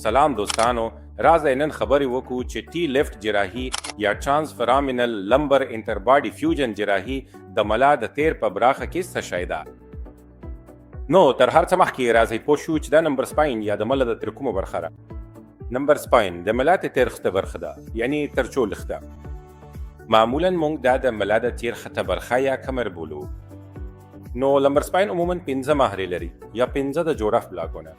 سلام دوستانو، راځئ نن خبرې وکړو چې ټي لیفټ جراحي یا ټرانسفرامینل لمبر انټرباډي فیوژن جراحي د ملا د تیر په براخه کې څه شی ده. نو تر هر څه مخکې راځئ پوه شو چې دا نمبر سپاین یا د ملا د تیر کومه برخه ده. نمبر سپاین د ملا د تیر خته برخه ده، یعنی تر چول خته. معمولا موږ دا د ملا د تیر خته برخه یا کمر بولو. نو لمبر سپاین عموما 5 مهرې لري یا 5 د جوړښت بلاکونه.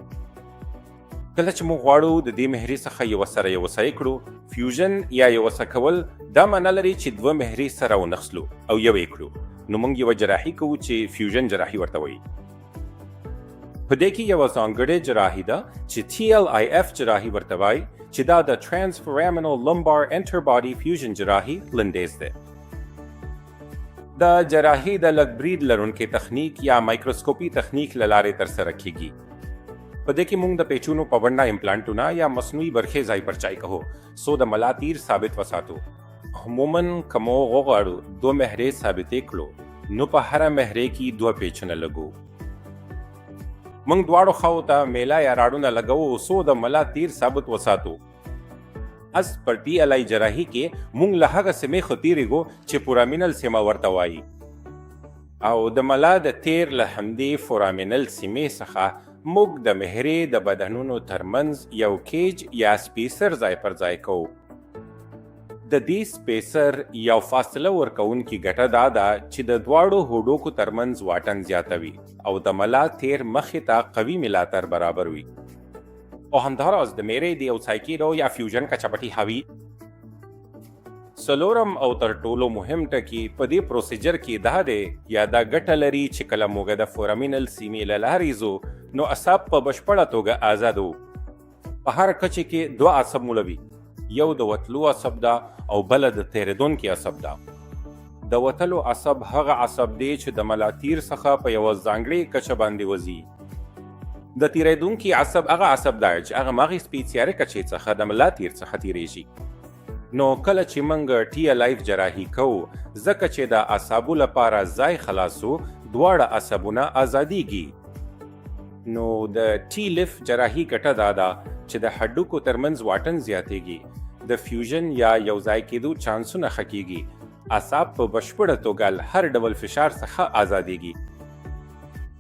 کله چې موږ غواړو د دې مهرې څخه یوه سره یو ځای کړو، فیوژن یا یو څه کول، دا معنا لري چې دوه مهرې سره ونښلو او یو یې کړو. نو موږ یوه جراحي کوو چې فیوژن جراحي ورته وایي. په دې کې یوه ځانګړې جراحي ده چې TLIF جراحي ورته وایي، چې دا د Transforaminal Lumbar Interbody Fusion جراحي لنډیز دی. د جراحي د لږ برید لرونکي تخنیک یا مایکروسکوپي تخنیک له لارې ترسره کیږي. په دې کې موږ د پیچونو په بڼه امپلانټونه یا مصنوعي برخې ځای پر ځای کوو، څو د ملا تیر ثابت وساتو. عموما که موږ وغواړو دوه مهرې ثابتې کړو، نو په هره مهرې کې دوه پیچونه لګو. موږ دواړو خواو ته میله یا راډونه لګوو، څو د ملا تیر ثابت وساتو. اس پر ټي ال آی جراحي کې موږ له هغه سیمې خو تېرېږو چې فورامینل سیمه ورته وایي، او د ملا د تیر له همدې فورامینل سیمې څخه موږ د مهرې د بدنونو ترمنځ یو کیج یا سپیسر ځای پر ځای کوو. د دې سپیسر یو فاصله ورکوونکي ګټه دا ده چې د دواړو هډوکو ترمنځ واټن زیاتوي او د ملا تیر مخې ته قوي ملاتړ برابروي، او همداراز د میرې د یو ځای کېدو یا فیوژن کچه پټیحوي. څلورم او تر ټولو مهم ټکی په دې پروسیجر کې دا دی یا دا ګټه لري چې کله موږ د فورامینل سیمې له لارې ځو، نو اعصاب په بشپړه توګه ازادو. په هر کچې کې دوه عصب مولوي، یو د وتلو عصب ده او بله د تېرېدونکي عصب ده. د وتلو عصب هغه عصب دی چې د ملا تیر څخه په یوه ځانګړې کچه باندې وځي. د تېرېدونکي عصب هغه عصب دی چې هغه مغز سپیڅیارې کچې څخه د ملا تیر څخه تېرېږي. نو کله چې موږ ټي الایف جراحي کوو، ځکه چې د اعصابو لپاره ځای خلاصو، دواړه عصبونه ازادیږي. نو د ټي لیف جراحي ګټه دا ده چې د هډوکو ترمنځ واټن زیاتیږي، د فیوژن یا یو ځای کېدو چانسونه ښه کیږي، اعصاب په بشپړه توګه له هر ډول فشار څخه ازادیږي،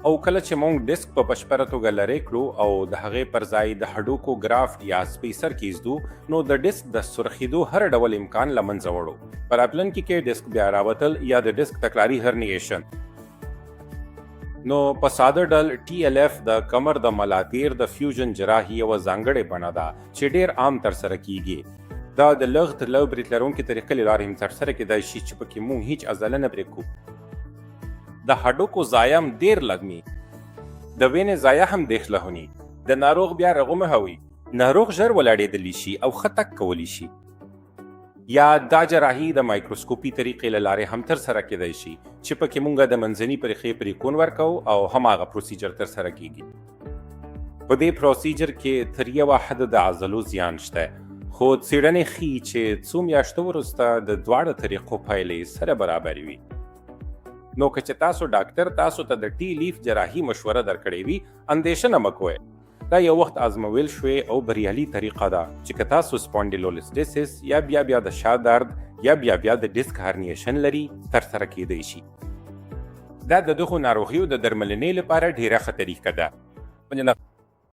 او کله چې موږ ډیسک په بشپړه توګه لرې کړو او د هغې پر ځای د هډوکو ګرافټ یا سپیسر کیږدو، نو د ډیسک د سرخیدو هر ډول امکان له منځه وړو. په راتلونکي کې ډیسک بیا راوتل یا د ډیسک تکراري هرنیشن. نو په ساده ډول ټي ال اف د کمر د ملاتیر د فیوژن جراحي یوه ځانګړې بڼه ده چې ډیر عام ترسره کیږي. دا د لغت له برید لرونکي طریقې له لارې هم ترسره کېدای شي چې پکې موږ هیڅ عضله نه پرې کوو. د هډوکو ضایع هم ډېر لږ، د وینې ضایع هم ډېر لهوني، د ناروغ بیا رغومه هوي. ناروغ ژر ولاړېدلی شي او ښه تګ کولی شي. یا دا جراحي د مایکروسکوپي طریقې له لارې هم ترسره کېدای شي چې پکې مونږ د منځني پرخې پریکون ورکوو او هماغه پروسیجر ترسره کیږي. په دې پروسیجر کې تر یوه حده د عضلو زیان شته، خو څېړنې ښیي چې څو میاشتو وروسته د دواړو طریقو پایلې سره برابرې وي. نو که چې تاسو ډاکټر تاسو ته د ټي لیف جراحي مشوره درکړې وي، اندېښنه مه کوئ. دا یو وخت ازمویل شوې او بریالي طریقه ده چې که تاسو سپونډیلولیسټیسس یا بیا بیا د شا درد یا بیا بیا د ډیسک هرنیشن لري، ترسره کیدای شي. دا د دغو ناروغیو د درملنې لپاره ډیره ښه طریقه ده.